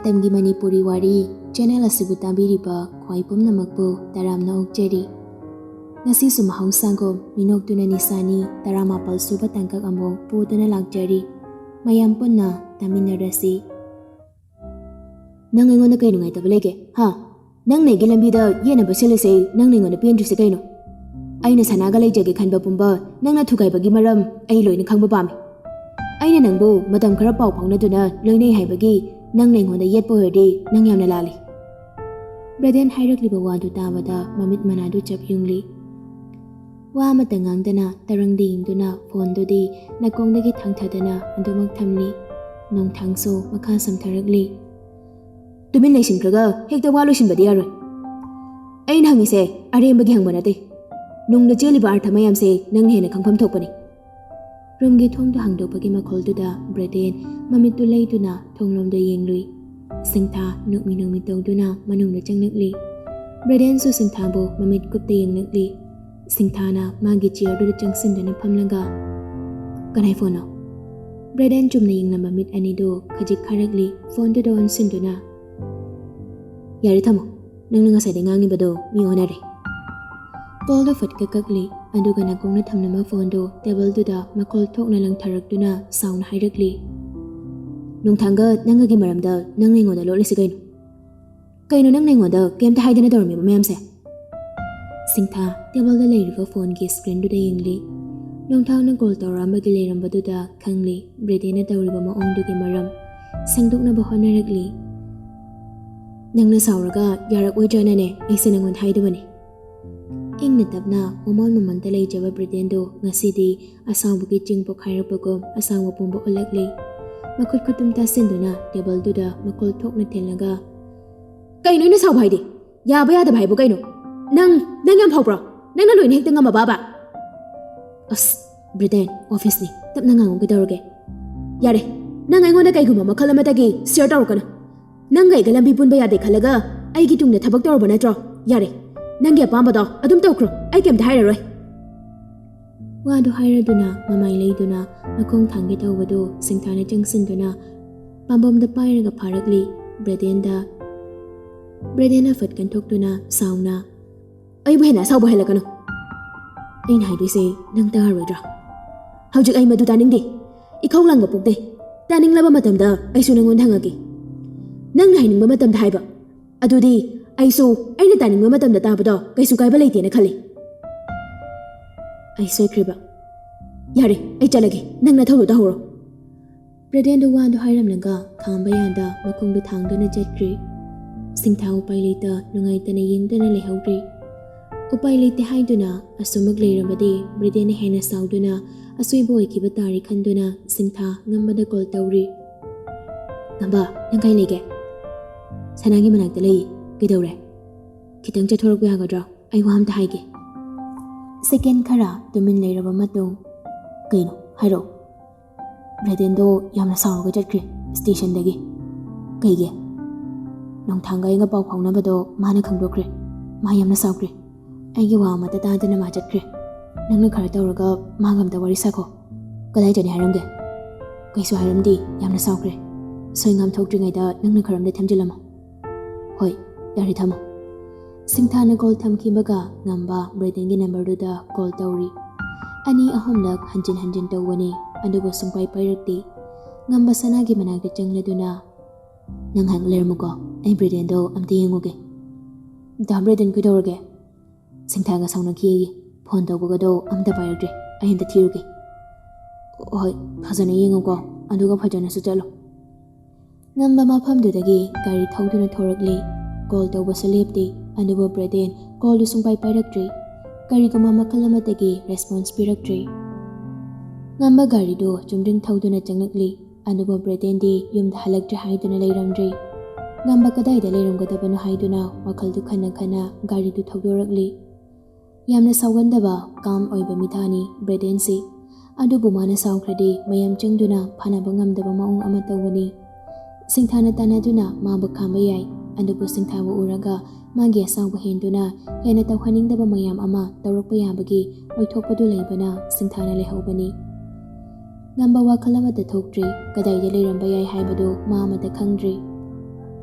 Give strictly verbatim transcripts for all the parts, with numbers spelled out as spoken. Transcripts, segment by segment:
ꯃꯇꯝꯒꯤ ꯃꯅꯤꯄꯨꯔꯤ ꯋꯥꯔꯤ ꯆꯦꯅꯦꯜ ꯑꯁꯤꯕꯨ ꯇꯥꯕꯤꯔꯤꯕ ꯈ꯭ꯋꯥꯏ ꯄꯨꯝꯅꯃꯛꯄꯨ ꯇꯔꯥꯝꯅ ꯑꯣꯛꯆꯔꯤ꯫ ꯉꯁꯤꯁꯨ ꯃꯍꯧꯁꯥꯒꯨꯝ ꯃꯤꯅꯣꯛꯇꯨꯅ ꯅꯤꯁꯥꯅꯤ ꯇꯔꯥꯃꯥꯄꯜ ꯁꯨꯕ ꯇꯥꯡꯀꯛ ꯑꯃꯨꯛ ꯄꯨꯗꯨꯅ ꯂꯥꯛꯆꯔꯤ꯫ ꯃꯌꯥꯝ ꯄꯨꯟꯅ ꯇꯥꯃꯤꯟꯅꯔꯁꯤ꯫ ꯅꯪ ꯑꯩꯉꯣꯟꯗ ꯀꯩ ꯅꯨꯡꯉꯥꯏꯇꯕ ꯂꯩꯒꯦ? ꯍꯥ? ꯅꯪꯅ ꯑꯩꯒꯤ ꯂꯝꯕꯤꯗ ꯌꯦꯠꯅꯕ ꯁꯤꯜꯂꯤꯁꯦ ꯅꯪꯅ ꯑꯩꯉꯣꯟꯗ ꯄꯦꯟꯗ꯭ꯔꯤꯁꯦ ꯀꯩꯅꯣ? ꯑꯩꯅ ꯁꯅꯥꯒ ꯂꯩꯖꯒꯦ ꯈꯟꯕ ꯄꯨꯝꯕ ꯅꯪꯅ ꯊꯨꯒꯥꯏꯕꯒꯤ ꯃꯔꯝ ꯑꯩ ꯂꯣꯏꯅ ꯈꯪꯕ ꯄꯥꯝꯃꯤ꯫ ꯑꯩꯅ ꯅꯪꯕꯨ ꯃꯇꯝ ꯈꯔ ꯄꯥꯎ ꯐꯥꯎꯅꯗꯨꯅ ꯂꯣꯏꯅꯩ ꯍꯥꯏꯕꯒꯤ ꯅꯪꯅ ꯑꯩꯉꯣꯟꯗ ꯌꯦꯠꯄ ꯑꯣꯏꯔꯗꯤ ꯅꯪ ꯌꯥꯝꯅ ꯂꯥꯜꯂꯤ꯫ ꯕ꯭ꯔꯦꯗꯦꯟ ꯍꯥꯏꯔꯛꯂꯤꯕ ꯋꯥꯗꯨ ꯇꯥꯕꯗ ꯃꯃꯤꯠ ꯃꯅꯥꯗꯨ ꯆꯞ ꯌꯨꯡꯂꯤ꯫ ꯋꯥ ꯑꯃꯠꯇ ꯉꯥꯡꯗꯅ ꯇꯔꯪꯗ ꯌꯦꯡꯗꯨꯅ ꯐꯣꯟꯗꯨꯗꯤ ꯅꯥꯀꯣꯡꯗꯒꯤ ꯊꯥꯡꯊꯗꯅ ꯑꯗꯨꯃꯛ ꯊꯝꯂꯤ꯫ ꯅꯣꯡꯊꯥꯡꯁꯨ ꯃꯈꯥ ꯁꯝꯊꯔꯛꯂꯤ꯫ ꯇꯨꯃꯤꯟ ꯂꯩꯁꯤꯟꯈ꯭ꯔꯒ ꯍꯦꯛꯇ ꯋꯥ ꯂꯣꯏꯁꯤꯟꯕꯗꯤ ꯌꯥꯔꯣꯏ꯫ ꯑꯩꯅ ꯍꯪꯉꯤꯁꯦ ꯑꯔꯦꯝꯕꯒꯤ ꯍꯪꯕ ꯅꯠꯇꯦ꯫ ꯅꯨꯡꯗ ꯆꯦꯜꯂꯤꯕ ꯑꯥꯔꯊ ꯃꯌꯥꯝꯁꯦ ꯅꯪꯅ ꯍꯦꯟꯅ ꯈꯪꯐꯝ ꯊꯣꯛꯄꯅꯤ꯫ ꯔꯨꯝꯒꯤ ꯊꯣꯡꯗꯨ ꯍꯥꯡꯗꯣꯛꯄꯒꯤ ꯃꯈꯣꯜꯗꯨꯗ ꯕ꯭ꯔꯦꯗꯦꯟ ꯃꯃꯤꯠꯇꯨ ꯂꯩꯗꯨꯅ ꯊꯣꯡꯂꯣꯝꯗ ꯌꯦꯡꯂꯨꯏ꯫ ꯁꯤꯡꯊꯥ ꯅꯣꯛꯃꯤ ꯅꯣꯛꯃꯤ ꯇꯧꯗꯨꯅ ꯃꯅꯨꯡꯗ ꯆꯪꯂꯛꯂꯤ꯫ ꯕ꯭ꯔꯦꯗꯦꯟꯁꯨ ꯁꯤꯡꯊꯥꯕꯨ ꯃꯃꯤꯠ ꯀꯨꯞꯇ ꯌꯦꯡꯂꯛꯂꯤ꯫ ꯁꯤꯡꯊꯥꯅ ꯃꯥꯒꯤ ꯆꯤꯌꯔꯗꯨꯗ ꯆꯪꯁꯤꯟꯗꯨꯅ ꯐꯝꯂꯒ, "ꯀꯅꯥꯏ ꯐꯣꯟꯅꯣ?" ꯕ꯭ꯔꯦꯗꯦꯟ ꯆꯨꯝꯅ ꯌꯦꯡꯂꯝꯕ ꯃꯤꯠ ꯑꯅꯤꯗꯨ ꯈꯖꯤꯛ ꯈꯥꯔꯛꯂꯤ꯫ ꯐꯣꯟꯗꯨꯗ ꯑꯣꯟꯁꯤꯟꯗꯨꯅ, "ꯌꯥꯔꯦ, ꯊꯝꯃꯣ꯫ ꯅꯪꯅ ꯉꯁꯥꯏꯗꯩ ꯉꯥꯡꯉꯤꯕꯗꯣ ꯃꯤ ꯑꯣꯟꯅꯔꯦ꯫" ꯀꯣꯜꯗꯣ ꯐꯠ ꯀꯛ ꯀꯛꯂꯤ, ꯑꯗꯨꯒ ꯅꯥꯀꯣꯡꯅ ꯊꯝꯂꯝꯕ ꯐꯣꯟꯗꯣ ꯇꯦꯕꯜꯗꯨꯗ ꯃꯈꯣꯜ ꯊꯣꯛꯅ ꯂꯪꯊꯔꯛꯇꯨꯅ ꯁꯥꯎꯅ ꯍꯥꯏꯔꯛꯂꯤ, "ꯅꯨꯡꯊꯥꯡꯒ ꯅꯪꯒꯒꯤ ꯃꯔꯝꯗ ꯅꯪꯅ ꯑꯩꯉꯣꯟꯗ ꯂꯣꯠꯂꯤꯁꯤ ꯀꯩꯅꯣ? ꯀꯩꯅꯣ ꯅꯪꯅ ꯑꯩꯉꯣꯟꯗ ꯀꯩꯝꯇ ꯍꯥꯏꯗꯅ ꯇꯧꯔꯝꯃꯤꯕ ꯃꯌꯥꯝꯁꯦ?" ꯁꯤꯡꯊꯥ ꯇꯦꯕꯜꯗ ꯂꯩꯔꯤꯕ ꯐꯣꯟꯒꯤ ꯁ꯭ꯀ꯭ꯔꯤꯟꯗꯨꯗ ꯌꯦꯡꯂꯤ꯫ ꯅꯣꯡꯊꯥꯡꯅ ꯀꯣꯜ ꯇꯧꯔꯛꯑꯝꯕꯒꯤ ꯂꯩꯔꯝꯕꯗꯨꯗ ꯈꯪꯂꯤ ꯕ꯭ꯔꯦꯗꯦꯟꯅ ꯇꯧꯔꯤꯕ ꯃꯑꯣꯡꯗꯨꯒꯤ ꯃꯔꯝ꯫ ꯁꯦꯡꯗꯣꯛꯅꯕ ꯍꯣꯠꯅꯔꯛꯂꯤ꯫ "ꯅꯪꯅ ꯁꯥꯎꯔꯒ ꯌꯥꯔꯛꯑꯣꯏꯗ꯭ꯔꯅꯅꯦ ꯑꯩꯁꯦ ꯅꯪꯉꯣꯟꯗ ꯍꯥꯏꯗꯕꯅꯤ꯫" ꯏꯪꯅ ꯇꯞꯅ ꯃꯃꯣꯟ ꯃꯃꯟꯗ ꯂꯩꯖꯕ ꯕ꯭ꯔꯦꯗꯦꯟꯗꯨ ꯉꯁꯤꯗꯤ ꯑꯁꯥꯎꯕꯒꯤ ꯆꯤꯡ ꯄꯣꯈꯥꯏꯔꯛꯄꯒꯨꯝ ꯑꯁꯥꯎꯕ ꯄꯨꯝꯕ ꯎꯠꯂꯛꯂꯤ꯫ ꯃꯈꯨꯠ ꯈꯨꯇꯨꯝ ꯇꯥꯁꯤꯟꯗꯨꯅ ꯇꯦꯕꯜꯗꯨꯗ ꯃꯈꯣꯜ ꯊꯣꯛꯅ ꯊꯤꯜꯂꯒ, "ꯀꯩꯅꯣ ꯑꯩꯅ ꯁꯥꯎꯕ ꯍꯥꯏꯗꯤ? ꯌꯥꯕ ꯌꯥꯗꯕ ꯍꯥꯏꯕꯨ ꯀꯩꯅꯣ? ꯅꯪ, ꯅꯪ ꯌꯥꯝ ꯐꯥꯎꯕ꯭ꯔꯣ? ꯅꯪꯅ ꯂꯣꯏꯅ ꯍꯦꯛꯇ ꯉꯝꯃꯕꯕ?" "ꯑꯁ, ꯕ꯭ꯔꯦꯗꯦꯟ, ꯑꯣꯐꯤꯁꯅꯤ, ꯇꯞꯅ ꯉꯥꯡꯉꯨ ꯀꯩꯗꯧꯔꯒꯦ?" "ꯌꯥꯔꯦ, ꯅꯪ ꯑꯩꯉꯣꯟꯗ ꯀꯩꯒꯨꯝꯕ ꯃꯈꯜ ꯑꯃꯇꯒꯤ ꯁꯤꯌꯔ ꯇꯧꯔꯛꯀꯅꯨ꯫ ꯅꯪꯒ ꯑꯩꯒ ꯂꯝꯕꯤ ꯄꯨꯟꯕ ꯌꯥꯗꯦ ꯈꯜꯂꯒ ꯑꯩꯒꯤ ꯇꯨꯡꯗ ꯊꯕꯛ ꯇꯧꯔꯕ ꯅꯠꯇ꯭ꯔꯣ? ꯌꯥꯔꯦ, ꯅꯪꯒꯤ ꯑꯄꯥꯝꯕꯗꯣ ꯑꯗꯨꯝ ꯇꯧꯈ꯭ꯔꯣ, ꯑꯩ ꯀꯩꯝꯇ ꯍꯥꯏꯔꯔꯣꯏ꯫" ꯋꯥꯗꯨ ꯍꯥꯏꯔꯗꯨꯅ ꯃꯃꯥꯏ ꯂꯩꯗꯨꯅ ꯃꯈꯣꯡ ꯊꯥꯡꯒꯦ ꯇꯧꯕꯗꯨ ꯁꯤꯡꯊꯥꯅ ꯆꯪꯁꯤꯟꯗꯨꯅ ꯄꯥꯝꯕꯣꯝꯗ ꯄꯥꯏꯔꯒ ꯐꯥꯔꯛꯂꯤ꯫ ꯕ꯭ꯔꯦꯗꯦꯟꯗ꯫ ꯕ꯭ꯔꯦꯗꯦꯟꯅ ꯐꯠ ꯀꯟꯊꯣꯛꯇꯨꯅ ꯁꯥꯎꯅ, "ꯑꯩꯕꯨ ꯍꯦꯟꯅ ꯑꯁꯥꯎꯕ ꯍꯦꯜꯂꯛꯀꯅꯨ꯫ ꯑꯩꯅ ꯍꯥꯏꯗꯣꯏꯁꯦ ꯅꯪ ꯇꯥꯔꯣꯏꯗ꯭ꯔꯥ? ꯍꯧꯖꯤꯛ ꯑꯩ ꯃꯗꯨ ꯇꯥꯅꯤꯡꯗꯦ꯫ ꯏꯈꯧ ꯂꯥꯡꯕ ꯄꯣꯛꯇꯦ꯫ ꯇꯥꯅꯤꯡꯂꯕ ꯃꯇꯝꯗ ꯑꯩꯁꯨ ꯅꯪꯉꯣꯟꯗ ꯍꯪꯉꯛꯀꯦ꯫ ꯅꯪꯅ ꯍꯥꯏꯅꯤꯡꯕ ꯃꯇꯝꯗ ꯍꯥꯏꯕ꯫ ꯑꯗꯨꯗꯤ ꯑꯩꯁꯨ ꯑꯩꯅ ꯇꯥꯅꯤꯡꯕ ꯃꯇꯝꯗ ꯇꯥꯕꯗꯣ ꯀꯩꯁꯨ ꯀꯥꯏꯕ ꯂꯩꯇꯦꯅ ꯈꯜꯂꯤ꯫" "ꯑꯩ ꯁꯣꯏꯈ꯭ꯔꯦꯕ꯫ ꯌꯥꯔꯦ, ꯑꯩ ꯆꯠꯂꯒꯦ꯫ ꯅꯪ ꯅꯊꯧꯗꯣ ꯇꯧꯍꯧꯔꯣ꯫" ꯕ꯭ꯔꯦꯗꯦꯟꯗꯣ ꯋꯥꯗꯣ ꯍꯥꯏꯔꯝꯂꯒ ꯈꯥꯝꯕ ꯌꯥꯗ ꯃꯈꯣꯡꯗꯣ ꯊꯥꯡꯗꯨꯅ ꯆꯠꯈ꯭ꯔꯦ꯫ ꯁꯤꯡꯊꯥ ꯎꯄꯥꯏ ꯂꯩꯇ ꯅꯨꯡꯉꯥꯏꯇꯅ ꯌꯦꯡꯗꯨꯅ ꯂꯩꯍꯧꯔꯦ꯫ ꯎꯄꯥꯏ ꯂꯩꯇꯦ ꯍꯥꯏꯗꯨꯅ ꯑꯁꯨꯃꯛ ꯂꯩꯔꯕꯗꯤ ꯕ꯭ꯔꯦꯗꯦꯟꯅ ꯍꯦꯟꯅ ꯁꯥꯎꯗꯨꯅ ꯑꯁꯣꯏꯕ ꯑꯣꯏꯈꯤꯕ ꯇꯥꯔꯦ ꯈꯟꯗꯨꯅ ꯁꯤꯡꯊꯥ ꯉꯝꯕꯗ ꯀꯣꯜ ꯇꯧꯔꯤ꯫ "ꯉꯝꯕ, ꯅꯪ ꯀꯥꯏ ꯂꯩꯒꯦ?" "ꯁꯅꯥꯒꯤ ꯃꯅꯥꯛꯇ ꯂꯩ꯫ ꯀꯩꯗꯧꯔꯦ? ꯈꯤꯇꯪ ꯆꯠꯊꯣꯔꯛꯄ ꯌꯥꯒꯗ꯭ꯔꯣ? ꯑꯩ ꯋꯥ ꯑꯝꯇ ꯍꯥꯏꯒꯦ꯫" ꯁꯦꯀꯦꯟ ꯈꯔ ꯇꯨꯃꯤꯟ ꯂꯩꯔꯕ ꯃꯇꯨꯡ, "ꯀꯩꯅꯣ? ꯍꯥꯏꯔꯛꯑꯣ꯫" "ꯕ꯭ꯔꯦꯗꯦꯟꯗꯣ ꯌꯥꯝꯅ ꯁꯥꯎꯔꯒ ꯆꯠꯈ꯭ꯔꯦ ꯁ꯭ꯇꯦꯁꯟꯗꯒꯤ꯫" "ꯀꯩꯒꯤ?" "ꯅꯣꯡꯊꯥꯡꯒ ꯑꯩꯒ ꯄꯥꯎ ꯐꯥꯎꯅꯕꯗꯣ ꯃꯥꯅ ꯈꯪꯗꯣꯛꯈ꯭ꯔꯦ꯫ ꯃꯥ ꯌꯥꯝꯅ ꯁꯥꯎꯈ꯭ꯔꯦ꯫ ꯑꯩꯒꯤ ꯋꯥ ꯑꯃꯠꯇ ꯇꯥꯗꯅ ꯃꯥ ꯆꯠꯈ꯭ꯔꯦ꯫ ꯅꯪꯅ ꯈꯔ ꯇꯧꯔꯒ ꯃꯥꯒ ꯑꯝꯇ ꯋꯥꯔꯤ ꯁꯥꯈꯣ꯫" "ꯀꯗꯥꯏ ꯆꯠꯅꯤ ꯍꯥꯏꯔꯝꯒꯦ?" "ꯀꯩꯁꯨ ꯍꯥꯏꯔꯝꯗꯦ, ꯌꯥꯝꯅ ꯁꯥꯎꯈ꯭ꯔꯦ꯫ ꯁꯣꯏꯉꯥꯝ ꯊꯣꯛꯇ꯭ꯔꯤꯉꯩꯗ ꯅꯪꯅ ꯈꯔ ꯑꯝꯇ ꯊꯦꯝꯖꯤꯜꯂꯝꯃꯣ꯫" "ꯍꯣꯏ, ꯌꯥꯔꯦ, ꯊꯝꯃꯣ꯫" ꯁꯤꯡꯊꯥꯅ ꯀꯣꯜ ꯊꯝꯈꯤꯕꯒ ꯉꯝꯕ ꯕ꯭ꯔꯦꯗꯦꯟꯒꯤ ꯅꯝꯕꯔꯗꯨꯗ ꯀꯣꯜ ꯇꯧꯔꯤ꯫ ꯑꯅꯤ ꯑꯍꯨꯝꯂꯛ ꯍꯟꯖꯤꯟ ꯍꯟꯖꯤꯟ ꯇꯧꯕꯅꯤ, ꯑꯗꯨꯕꯨ ꯁꯨꯡꯄꯥꯏ ꯄꯥꯏꯔꯛꯇꯦ꯫ ꯉꯝꯕ ꯁꯅꯥꯒꯤ ꯃꯅꯥꯛꯇ ꯆꯪꯂꯗꯨꯅ, "ꯅꯪ ꯉꯥꯏꯍꯥꯛ ꯂꯩꯔꯝꯃꯨꯀꯣ, ꯑꯩ ꯕ꯭ꯔꯦꯗꯦꯟꯗꯣ ꯑꯝꯇ ꯌꯦꯡꯉꯨꯒꯦ꯫" "ꯗꯥ ꯕ꯭ꯔꯦꯗꯦꯟ ꯀꯩꯗꯧꯔꯒꯦ?" "ꯁꯤꯡꯊꯥꯒ ꯁꯥꯎꯅꯈꯤꯌꯦ꯫ ꯐꯣꯟ ꯇꯧꯕꯒꯗꯣ ꯑꯝꯇ ꯄꯥꯏꯔꯛꯇ꯭ꯔꯦ꯫ ꯑꯩ ꯑꯝꯇ ꯊꯤꯔꯨꯒꯦ꯫" "ꯍꯣꯏ, ꯐꯖꯅ ꯌꯦꯡꯉꯨꯀꯣ, ꯑꯗꯨꯒ ꯐꯖꯅꯁꯨ ꯆꯠꯂꯣ꯫" ꯉꯝꯕ ꯃꯐꯝꯗꯨꯗꯒꯤ ꯒꯥꯔꯤ ꯊꯧꯗꯨꯅ ꯊꯣꯔꯛꯂꯤ꯫ ꯀꯣꯜ ꯇꯧꯕꯁꯨ ꯂꯦꯞꯇꯦ, ꯑꯗꯨꯕꯨ ꯕ꯭ꯔꯦꯗꯦꯟ ꯀꯣꯜꯗꯨ ꯁꯨꯡꯄꯥꯏ ꯄꯥꯏꯔꯛꯇ꯭ꯔꯦ꯫ ꯀꯔꯤꯒꯨꯝꯕ ꯃꯈꯜ ꯑꯃꯠꯇꯒꯤ ꯔꯦꯁꯄꯣꯟꯁ ꯄꯤꯔꯛꯇ꯭ꯔꯦ꯫ ꯉꯝꯕ ꯒꯥꯔꯤꯗꯨ ꯆꯨꯝꯗ꯭ꯔꯤꯡ ꯊꯧꯗꯨꯅ ꯆꯪꯂꯛꯂꯤ, ꯑꯗꯨꯕꯨ ꯕ꯭ꯔꯦꯗꯦꯟꯗꯤ ꯌꯨꯝꯗ ꯍꯜꯂꯛꯇ꯭ꯔꯦ ꯍꯥꯏꯗꯨꯅ ꯂꯩꯔꯝꯗ꯭ꯔꯦ꯫ ꯉꯝꯕ ꯀꯗꯥꯏꯗ ꯂꯩꯔꯝꯒꯗꯕꯅꯣ ꯍꯥꯏꯗꯨꯅ ꯋꯥꯈꯜꯗꯨ ꯈꯟꯅ ꯈꯟꯅ ꯒꯥꯔꯤꯗꯨ ꯊꯧꯗꯣꯔꯛꯂꯤ꯫ ꯌꯥꯝꯅ ꯁꯥꯎꯒꯟꯗꯕ, ꯀꯥꯝ ꯑꯣꯏꯕ ꯃꯤꯊꯥꯅꯤ ꯕ꯭ꯔꯦꯗꯦꯟꯁꯤ꯫ ꯑꯗꯨꯕꯨ ꯃꯥꯅ ꯁꯥꯎꯈ꯭ꯔꯗꯤ ꯃꯌꯥꯝ ꯆꯪꯗꯨꯅ ꯐꯥꯅꯕ ꯉꯝꯗꯕ ꯃꯑꯣꯡ ꯑꯃ ꯇꯧꯕꯅꯤ꯫ ꯁꯤꯡꯊꯥꯅ ꯇꯥꯟꯅꯗꯨꯅ ꯃꯥꯕꯨ ꯈꯥꯝꯕ ꯌꯥꯏ, ꯑꯗꯨꯕꯨ ꯁꯤꯡꯊꯥꯕꯨ ꯎꯔꯒ ꯃꯥꯒꯤ ꯑꯁꯥꯎꯕ ꯍꯦꯟꯗꯨꯅ ꯍꯦꯟꯅ ꯇꯧꯍꯟꯅꯤꯡꯗꯕ ꯃꯌꯥꯝ ꯑꯃ ꯇꯧꯔꯛꯄ ꯌꯥꯕꯒꯤ ꯑꯣꯏꯊꯣꯛꯄꯗꯨ ꯂꯩꯕꯅ ꯁꯤꯡꯊꯥꯅ ꯂꯩꯍꯧꯕꯅꯤ꯫ ꯉꯝꯕ ꯋꯥꯈꯜ ꯑꯃꯠꯇ ꯊꯣꯛꯇ꯭ꯔꯤ, ꯀꯗꯥꯏꯗ ꯂꯩꯔꯝꯕ ꯌꯥꯏ ꯍꯥꯏꯕꯗꯨ ꯃꯥ ꯑꯃꯠꯇ ꯈꯪꯗ꯭ꯔꯤ꯫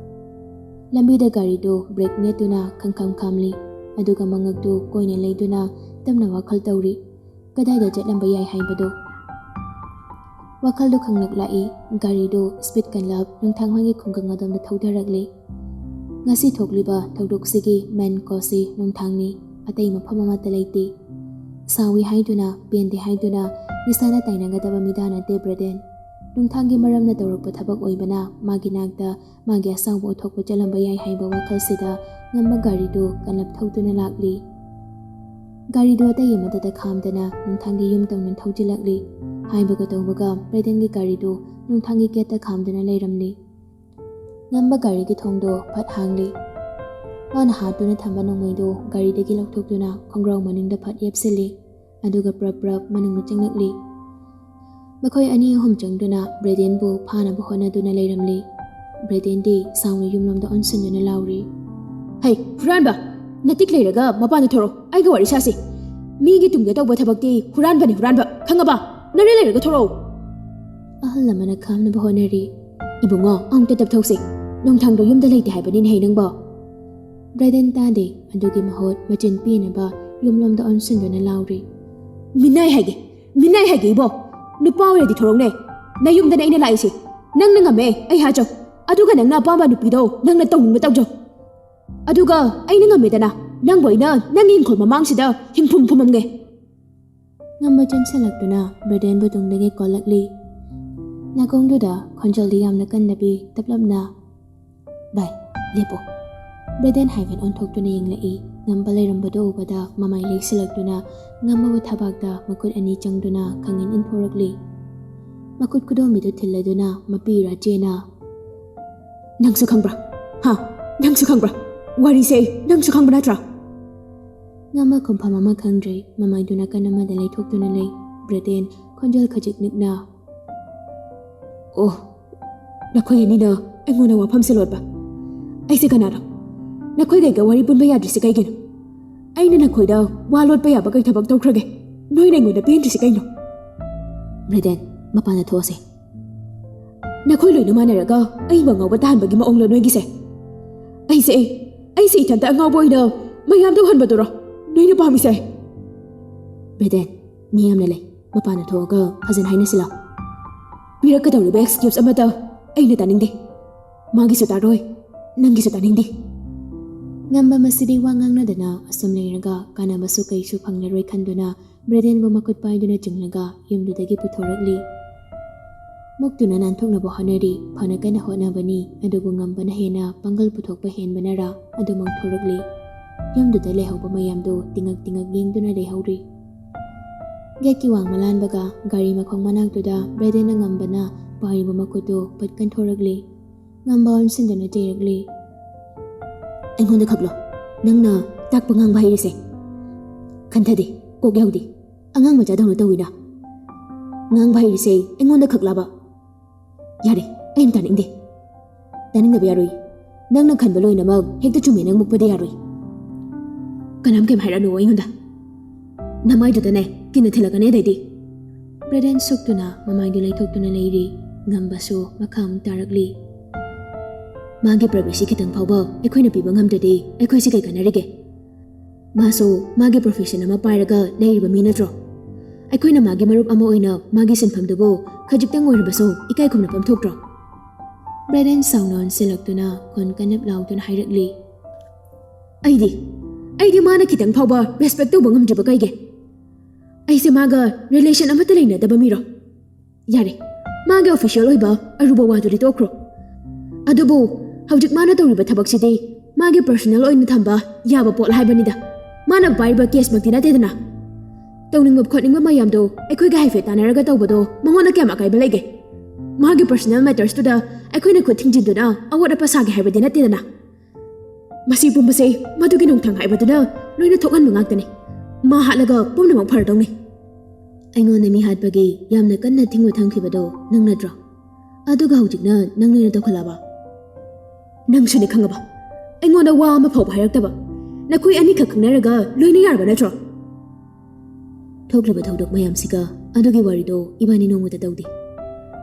ꯂꯝꯕꯤꯗ ꯒꯥꯔꯤꯗꯨ ꯕ꯭ꯔꯦꯛ ꯅꯦꯠꯇꯨꯅ ꯈꯪꯈꯝ ꯈꯥꯝꯂꯤ, ꯑꯗꯨꯒ ꯃꯉꯛꯇꯨ ꯀꯣꯏꯅ ꯂꯩꯗꯨꯅ ꯇꯞꯅ ꯋꯥꯈꯜ ꯇꯧꯔꯤ꯫ ꯀꯗꯥꯏꯗ ꯆꯠꯂꯝꯕ ꯌꯥꯏ ꯍꯥꯏꯕꯗꯨ꯫ ꯋꯥꯈꯜꯗꯨ ꯈꯪꯂꯛꯂꯛꯏ꯫ ꯒꯥꯔꯤꯗꯨ ꯁ꯭ꯄꯤꯠ ꯀꯟꯂꯞ ꯅꯨꯡꯊꯥꯡ ꯍꯣꯏꯒꯤ ꯈꯨꯡꯒꯪ ꯑꯗꯣꯝꯗ ꯊꯧꯗꯔꯛꯂꯤ꯫ ꯉꯁꯤ ꯊꯣꯛꯂꯤꯕ ꯊꯧꯗꯣꯛꯁꯤꯒꯤ ꯃꯦꯟ ꯀꯣꯁꯁꯤ ꯅꯨꯡꯊꯥꯡꯅꯤ, ꯑꯇꯩ ꯃꯐꯝ ꯑꯃꯠꯇ ꯂꯩꯇꯦ꯫ ꯁꯥꯎꯏ ꯍꯥꯏꯗꯨꯅ, ꯄꯦꯟꯗꯦ ꯍꯥꯏꯗꯨꯅ ꯅꯤꯁꯥꯅ ꯇꯥꯏꯅꯒꯗꯕ ꯃꯤꯗꯥ ꯅꯠꯇꯦ ꯕ꯭ꯔꯦꯗꯦꯟ꯫ ꯅꯨꯡꯊꯥꯡꯒꯤ ꯃꯔꯝꯅ ꯇꯧꯔꯛꯄ ꯊꯕꯛ ꯑꯣꯏꯕꯅ ꯃꯥꯒꯤ ꯅꯥꯛꯇ ꯃꯥꯒꯤ ꯑꯁꯥꯎꯕ ꯎꯠꯊꯣꯛꯄ ꯆꯠꯂꯝꯕ ꯌꯥꯏ ꯍꯥꯏꯕ ꯋꯥꯈꯜꯁꯤꯗ ꯉꯝꯕ ꯒꯥꯔꯤꯗꯨ ꯀꯟꯂꯞ ꯊꯧꯗꯨꯅ ꯂꯥꯛꯂꯤ꯫ ꯒꯥꯔꯤꯗꯨ ꯑꯇꯩ ꯑꯃꯠꯇꯗ ꯈꯥꯝꯗꯅ ꯅꯨꯡꯊꯥꯡꯒꯤ ꯌꯨꯝ ꯇꯧꯅ ꯊꯧꯖꯤꯜꯂꯛꯂꯤ꯫ ꯍꯥꯏꯕꯒ ꯇꯧꯕꯒ ꯕ꯭ꯔꯦꯗꯦꯟꯒꯤ ꯒꯥꯔꯤꯗꯨ ꯅꯨꯡꯊꯥꯡꯒꯤ ꯒꯦꯠꯇ ꯈꯥꯝꯗꯨꯅ ꯂꯩꯔꯝꯂꯤ꯫ ꯉꯝꯕ ꯒꯥꯔꯤꯒꯤ ꯊꯣꯡꯗꯣ ꯐꯠ ꯍꯥꯡꯂꯤ꯫ ꯃꯥꯅ ꯍꯥꯠꯇꯨꯅ ꯊꯝꯕ ꯅꯣꯡꯃꯩꯗꯨ ꯒꯥꯔꯤꯗꯒꯤ ꯂꯧꯊꯣꯛꯇꯨꯅ ꯈꯣꯡꯒ꯭ꯔꯥꯎ ꯃꯅꯤꯡꯗ ꯐꯠ ꯌꯦꯞꯁꯤꯜꯂꯤ꯫ ꯑꯗꯨꯒ ꯄ꯭ꯔꯞ ꯄ꯭ꯔꯞ ꯃꯅꯨꯡꯗ ꯆꯪꯂꯛꯂꯤ꯫ ꯃꯈꯣꯏ ꯑꯅꯤ ꯑꯍꯨꯝ ꯆꯪꯗꯨꯅ ꯕ꯭ꯔꯦꯗꯦꯟꯕꯨ ꯐꯥꯅꯕ ꯍꯣꯠꯅꯗꯨꯅ ꯂꯩꯔꯝꯂꯤ꯫ ꯕ꯭ꯔꯦꯗꯦꯟꯗꯤ ꯁꯥꯎꯅ ꯌꯨꯝꯂꯣꯝꯗ ꯑꯣꯟꯁꯤꯟꯗꯨꯅ ꯂꯥꯎꯔꯤ꯫ "ꯍꯩ, ꯍꯨꯔꯥꯟꯕ! ꯅꯇꯤꯛ ꯂꯩꯔꯒ ꯃꯄꯥꯟꯗ ꯊꯣꯔꯛꯑꯣ, ꯑꯩꯒ ꯋꯥꯔꯤ ꯁꯥꯁꯤ꯫ ꯃꯤꯒꯤ ꯇꯨꯡꯗ ꯇꯧꯕ ꯊꯕꯛꯇꯤ ꯍꯨꯔꯥꯟꯕꯅꯤ, ꯍꯨꯔꯥꯟꯕ, ꯈꯪꯉꯕ? ꯅꯔꯦ ꯂꯩꯔꯒ ꯊꯣꯔꯛꯑꯣ!" ꯑꯍꯜ ꯑꯃꯅ ꯈꯥꯝꯅꯕ ꯍꯣꯠꯅꯔꯤ꯫ "ꯏꯕꯨꯡꯉꯣ, ꯑꯃꯨꯛꯇ ꯇꯞꯊꯧꯁꯤ꯫ ꯅꯨꯡꯊꯥꯡꯗꯣ ꯌꯨꯝꯗ ꯂꯩꯇꯦ ꯍꯥꯏꯕꯅꯤꯅꯦꯍꯦ ꯅꯪꯕꯣ!" ꯕ꯭ꯔꯦꯗꯦꯟ ꯇꯥꯗꯦ꯫ ꯑꯗꯨꯒꯤ ꯃꯍꯨꯠ ꯃꯆꯤꯟ ꯄꯤꯅꯕ ꯌꯨꯝꯂꯣꯝꯗ ꯑꯣꯟꯁꯤꯟꯗꯨꯅ ꯂꯥꯎꯔꯤ꯫ "ꯃꯤꯅꯥꯏ ꯍꯥꯏꯒꯦ, ꯃꯤꯅꯥꯏ ꯍꯥꯏꯒꯦ ꯏꯕꯣ! ꯅꯨꯄꯥ ꯑꯣꯏꯔꯗꯤ ꯊꯣꯔꯛꯅꯦ꯫ ꯅꯌꯨꯝꯗꯅꯦ ꯑꯩꯅ ꯂꯥꯛꯏꯁꯦ꯫ ꯅꯪꯅ ꯉꯝꯃꯦ, ꯑꯩ ꯍꯥꯏꯖꯧ꯫ ꯑꯗꯨꯒ ꯅꯪꯅ ꯑꯄꯥꯝꯕ ꯅꯨꯄꯤꯗꯣ ꯅꯪꯅ ꯇꯧꯅꯤꯡꯕ ꯇꯧꯖꯧ꯫ ꯑꯗꯨꯒ ꯑꯩꯅ ꯉꯝꯃꯦꯗꯅ, ꯅꯪꯕꯨ ꯑꯩꯅ ꯅꯪꯒꯤ ꯏꯪꯈꯣꯜ ꯃꯃꯥꯡꯁꯤꯗ ꯍꯤꯡꯐꯨꯝ ꯐꯨꯝꯃꯝꯒꯦ꯫" ꯉꯝꯕ ꯆꯦꯟꯁꯤꯜꯂꯛꯇꯨꯅ ꯕ꯭ꯔꯦꯗꯦꯟꯕꯨ ꯇꯨꯡꯗꯒꯤ ꯀꯣꯜꯂꯛꯂꯤ꯫ ꯅꯥꯀꯣꯡꯗꯨꯗ ꯈꯣꯟꯖꯦꯜꯗꯤ ꯌꯥꯝꯅ ꯀꯟꯗꯕꯤ ꯇꯞꯂꯞꯅ, "ꯚꯥꯏ, ꯂꯦꯞꯄꯣ꯫" ꯕ꯭ꯔꯦꯗꯦꯟ ꯍꯥꯏꯐꯦꯠ ꯑꯣꯟꯊꯣꯛꯇꯨꯅ ꯌꯦꯡꯂꯛꯏ꯫ ꯉꯝꯕ ꯂꯩꯔꯝꯕꯗꯨ ꯎꯕꯗ ꯃꯃꯥꯏ ꯂꯩꯁꯤꯜꯂꯛꯇꯨꯅ ꯉꯝꯕꯕꯨ ꯊꯕꯥꯛꯇ ꯃꯈꯨꯠ ꯑꯅꯤ ꯆꯪꯗꯨꯅ ꯈꯪꯏꯟ ꯏꯟꯊꯣꯔꯛꯂꯤ꯫ ꯃꯈꯨꯠ ꯈꯨꯗꯣꯝꯕꯤꯗꯨ ꯊꯤꯜꯂꯗꯨꯅ ꯃꯄꯤ ꯏꯔꯥ ꯆꯦꯅ, "ꯅꯪꯁꯨ ꯈꯪꯕ꯭ꯔꯥ? ꯍꯥ? ꯅꯪꯁꯨ ꯈꯪꯕ꯭ꯔꯥ? ꯋꯥꯔꯤꯁꯦ ꯅꯪꯁꯨ ꯈꯪꯕ ꯅꯠꯇ꯭ꯔꯥ?" ꯉꯝꯕ ꯈꯨꯝꯐꯝ ꯑꯃ ꯈꯪꯗ꯭ꯔꯦ꯫ ꯃꯃꯥꯏꯗꯨ ꯅꯥꯀꯟ ꯑꯃꯗ ꯂꯩꯊꯣꯛꯇꯨꯅ ꯂꯩ꯫ ꯕ꯭ꯔꯦꯗꯦꯟ ꯈꯣꯟꯖꯦꯜ ꯈꯖꯤꯛ ꯅꯤꯛꯅ, "ꯑꯣ, ꯅꯈꯣꯏ ꯑꯅꯤꯅ ꯑꯩꯉꯣꯟꯗ ꯋꯥꯐꯝꯁꯦ ꯂꯣꯠꯄ? ꯑꯩꯁꯦ ꯀꯅꯥꯅꯣ? ꯅꯈꯣꯏꯒ ꯑꯩꯒ ꯋꯥꯔꯤ ꯄꯨꯟꯕ ꯌꯥꯗ꯭ꯔꯤꯁꯦ ꯀꯩꯒꯤꯅꯣ? ꯑꯩꯅ ꯅꯈꯣꯏꯗ ꯋꯥ ꯂꯣꯠꯄ ꯌꯥꯕ ꯀꯩ ꯊꯕꯛ ꯇꯧꯈ꯭ꯔꯒꯦ? ꯅꯣꯏꯅ ꯑꯩꯉꯣꯟꯗ ꯄꯦꯟꯗ꯭ꯔꯤꯁꯦ ꯀꯩꯅꯣ?" ꯕ꯭ꯔꯦꯗꯦꯟ, ꯃꯄꯥꯟꯗ ꯊꯣꯛꯑꯁꯦ꯫ ꯅꯈꯣꯏ ꯂꯣꯏꯅ ꯃꯥꯟꯅꯔꯒ ꯑꯩꯕꯨ ꯑꯉꯥꯎꯕ ꯇꯥꯍꯟꯕꯒꯤ ꯃꯑꯣꯡꯂꯣ ꯅꯣꯏꯒꯤꯁꯦ? ꯑꯩꯁꯦ, ꯑꯩꯁꯦ ꯏꯊꯟꯇ ꯑꯉꯥꯎꯕ ꯑꯣꯏꯅ ꯃꯌꯥꯝꯗ ꯎꯍꯟꯕꯗꯨꯔꯣ ꯅꯣꯏꯅ ꯄꯥꯝꯃꯤꯁꯦ? ꯕ꯭ꯔꯦꯗꯦꯟ, ꯃꯤ ꯌꯥꯝꯅ ꯂꯩ, ꯃꯄꯥꯟꯗ ꯊꯣꯛꯑꯒ ꯐꯖꯅ ꯍꯥꯏꯅꯁꯤꯜꯂꯣ꯫ ꯄꯤꯔꯛꯀꯗꯧꯔꯤꯕ excuse ꯑꯃꯠꯇ ꯑꯩꯅ ꯇꯥꯅꯤꯡꯗꯦ꯫ ꯃꯥꯒꯤꯁꯨ ꯇꯥꯔꯣꯏ, ꯅꯪꯒꯤꯁꯨ ꯇꯥꯅꯤꯡꯗꯦ꯫ ꯉꯝꯕ ꯃꯁꯤꯗꯤ ꯋꯥ ꯉꯥꯡꯅꯗꯅ ꯑꯁꯨꯝ ꯂꯩꯔꯒ ꯀꯥꯟꯅꯕꯁꯨ ꯀꯩꯁꯨ ꯐꯪꯂꯔꯣꯏ ꯈꯟꯗꯨꯅ ꯕ꯭ꯔꯦꯗꯦꯟꯕꯨ ꯃꯈꯨꯠ ꯄꯥꯏꯗꯨꯅ ꯆꯤꯡꯂꯒ ꯌꯨꯝꯗꯨꯗꯒꯤ ꯄꯨꯊꯣꯔꯛꯂꯤ꯫ ꯃꯨꯛꯇꯨꯅ ꯅꯥꯟꯊꯣꯛꯅꯕ ꯍꯣꯠꯅꯔꯤ꯫ ꯐꯅ ꯀꯟꯅ ꯍꯣꯠꯅꯕꯅꯤ, ꯑꯗꯨꯕꯨ ꯉꯝꯕꯅ ꯍꯦꯟꯅ ꯄꯥꯡꯒꯜ ꯄꯨꯊꯣꯛꯄ ꯍꯦꯟꯕꯅꯔꯥ ꯑꯗꯨ ꯃꯥꯡꯊꯣꯔꯛꯂꯤ꯫ ꯌꯨꯝꯗꯨꯗ ꯂꯩꯍꯧꯕ ꯃꯌꯥꯝꯗꯨ ꯇꯤꯉꯛ ꯇꯤꯉꯛ ꯌꯦꯡꯗꯨꯅ ꯂꯩꯍꯧꯔꯤ꯫ ꯒꯦꯠꯀꯤ ꯋꯥꯡꯃ ꯂꯥꯟꯕꯒ ꯒꯥꯔꯤ ꯃꯈꯣꯡ ꯃꯅꯥꯛꯇꯨꯗ ꯕ꯭ꯔꯦꯗꯦꯟꯅ ꯉꯝꯕꯅ ꯄꯥꯏꯔꯤꯕ ꯃꯈꯨꯠꯇꯨ ꯄꯠ ꯀꯟꯊꯣꯔꯛꯂꯤ꯫ ꯉꯝꯕ ꯑꯣꯟꯁꯤꯟꯗꯨꯅ ꯆꯩꯔꯛꯂꯤ꯫ "ꯑꯩꯉꯣꯟꯗ ꯈꯛꯂꯣ ꯅꯪꯅ ꯇꯥꯛꯄ ꯉꯥꯡꯕ ꯍꯩꯔꯤꯁꯦ? ꯈꯟꯊꯗꯦ, ꯀꯣꯛ ꯌꯥꯎꯗꯦ, ꯑꯉꯥꯡ ꯃꯆꯥꯗꯧꯅ ꯇꯧꯋꯤꯅ꯫ ꯉꯥꯡꯕ ꯍꯩꯔꯤꯁꯦ ꯑꯩꯉꯣꯟꯗ ꯈꯛꯂꯕ? ꯌꯥꯔꯦ, ꯑꯩ ꯌꯥꯝ ꯇꯥꯅꯤꯡꯗꯦ꯫ ꯇꯥꯅꯤꯡꯗꯕ ꯌꯥꯔꯣꯏ꯫ ꯅꯪꯅ ꯈꯟꯕ ꯂꯣꯏꯅꯃꯛ ꯍꯦꯛꯇ ꯆꯨꯝꯃꯦ ꯅꯪ ꯃꯨꯛꯄꯗꯤ ꯌꯥꯔꯣꯏ꯫ ꯀꯅꯥꯝ ꯀꯩꯝ ꯍꯥꯏꯔꯛꯅꯨ ꯑꯩꯉꯣꯟꯗ꯫ ꯅꯃꯥꯏꯗꯨꯗꯅꯦ ꯀꯤꯟꯅ ꯊꯤꯜꯂꯛꯀꯅꯤ ꯑꯗꯩꯗꯤ꯫" ꯕ꯭ꯔꯦꯗꯦꯟ ꯁꯨꯛꯇꯨꯅ ꯃꯃꯥꯏꯗꯨ ꯂꯩꯊꯣꯛꯇꯨꯅ ꯂꯩꯔꯤ꯫ ꯉꯝꯕꯁꯨ ꯃꯈꯥ ꯑꯃꯨꯛ ꯇꯥꯔꯛꯂꯤ꯫ "ꯃꯥꯒꯤ privacy ꯈꯤꯇꯪ ꯐꯥꯎꯕ ꯑꯩꯈꯣꯏꯅ ꯄꯤꯕ ꯉꯝꯗ꯭ꯔꯗꯤ ꯑꯩꯈꯣꯏꯁꯤ ꯀꯩ ꯀꯥꯟꯅꯔꯤꯒꯦ? ꯃꯥꯁꯨ ꯃꯥꯒꯤ profession ꯑꯃ ꯄꯥꯏꯔꯒ ꯂꯩꯔꯤꯕ ꯃꯤ ꯅꯠꯇ꯭ꯔꯣ? ꯑꯩꯈꯣꯏꯅ ꯃꯥꯒꯤ ꯃꯔꯨꯞ ꯑꯃ ꯑꯣꯏꯅ ꯃꯥꯒꯤ ꯁꯤꯟꯐꯝꯗꯨꯕꯨ ꯈꯖꯤꯛꯇꯪ ꯑꯣꯏꯔꯕꯁꯨ ꯏꯀꯥꯏ ꯈꯨꯝꯅꯐꯝ ꯊꯣꯛꯇ꯭ꯔꯣ?" ꯕ꯭ꯔꯦꯗꯦꯟ ꯁꯥꯎꯅ ꯑꯣꯟꯁꯤꯜꯂꯛꯇꯨꯅ ꯈꯣꯟ ꯀꯟꯅꯞ ꯂꯥꯎꯗꯨꯅ ꯍꯥꯏꯔꯛꯂꯤ꯫ "ꯑꯩꯗꯤ, ꯑꯩꯗꯤ ꯃꯥꯅ ꯈꯤꯇꯪ ꯐꯥꯎꯕ respect ꯇꯧꯕ ꯉꯝꯗ꯭ꯔꯤꯕ ꯀꯩꯒꯤ? ꯑꯩꯁꯦ ꯃꯥꯒ relation ꯑꯃꯠꯇ ꯂꯩꯅꯗꯕ ꯃꯤꯔꯣ? ꯌꯥꯔꯦ, ꯃꯥꯒꯤ official ꯑꯣꯏꯕ ꯑꯔꯨꯕ ꯋꯥꯗꯨꯗꯤ ꯇꯣꯛꯈ꯭ꯔꯣ꯫ ꯑꯗꯨꯕꯨ ꯍꯧꯖꯤꯛ ꯃꯥꯅ ꯇꯧꯔꯤꯕ ꯊꯕꯛꯁꯤꯗꯤ ꯃꯥꯒꯤ personal ꯑꯣꯏꯅ ꯊꯝꯕ ꯌꯥꯕ ꯄꯣꯠ ꯍꯥꯏꯕꯅꯤꯗ꯫ ꯃꯥꯅ ꯄꯥꯏꯔꯤꯕ case ꯃꯛꯇꯤ ꯅꯠꯇꯦꯗꯅ꯫ ꯇꯧꯅꯤꯡꯕ ꯈꯣꯠꯅꯤꯡꯕ ꯃꯌꯥꯝꯗꯣ ꯑꯩꯈꯣꯏꯒ ꯍꯥꯏꯐꯦꯠ ꯇꯥꯟꯅꯔꯒ ꯇꯧꯕꯗꯣ ꯃꯉꯣꯟꯗ ꯀꯌꯥꯝ ꯑꯀꯥꯏꯕ ꯂꯩꯒꯦ? ꯃꯥꯒꯤ personal mattersꯇꯨꯗ ꯑꯩꯈꯣꯏꯅ ꯈꯨꯠ ꯊꯤꯡꯖꯤꯟꯗꯨꯅ ꯑꯋꯥꯠ ꯑꯄꯥ ꯁꯥꯒꯦ ꯍꯥꯏꯕꯗꯤ ꯅꯠꯇꯦꯗꯅ꯫ ꯃꯁꯤ ꯄꯨꯝꯕꯁꯦ ꯃꯗꯨꯒꯤ ꯅꯣꯡꯊꯥꯡ ꯍꯥꯏꯕꯗꯨꯅ ꯂꯣꯏꯅ ꯊꯣꯛꯍꯟꯕ ꯉꯥꯛꯇꯅꯤ꯫ ꯃꯥ ꯍꯥꯠꯂꯒ ꯄꯨꯝꯅꯃꯛ ꯐꯔꯗꯧꯅꯤ꯫" "ꯑꯩꯉꯣꯟꯗ ꯃꯤ ꯍꯥꯠꯄꯒꯤ ꯌꯥꯝꯅ ꯀꯟꯅ ꯊꯤꯡꯕ ꯊꯝꯈꯤꯕꯗꯣ ꯅꯪ ꯅꯠꯇ꯭ꯔꯣ? ꯑꯗꯨꯒ ꯍꯧꯖꯤꯛꯅ ꯅꯪ ꯂꯣꯏꯅ ꯇꯧꯈꯠꯂꯛꯑꯕ?" "ꯅꯪꯁꯨꯅꯤ ꯈꯪꯉꯕ, ꯑꯩꯉꯣꯟꯗ ꯋꯥ ꯑꯃ ꯐꯥꯎꯕ ꯍꯥꯏꯔꯛꯇꯕ꯫ ꯅꯈꯣꯏ ꯑꯅꯤꯈꯛ ꯈꯪꯅꯔꯒ ꯂꯣꯏꯅ ꯌꯥꯔꯕ ꯅꯠꯇ꯭ꯔꯣ?" "ꯊꯣꯛꯂꯤꯕ ꯊꯧꯗꯣꯛ ꯃꯌꯥꯝꯁꯤꯒ ꯑꯗꯨꯒꯤ ꯋꯥꯔꯤꯗꯣ ꯏꯕꯥꯅꯤ ꯅꯣꯡꯃꯇ ꯇꯧꯗꯦ꯫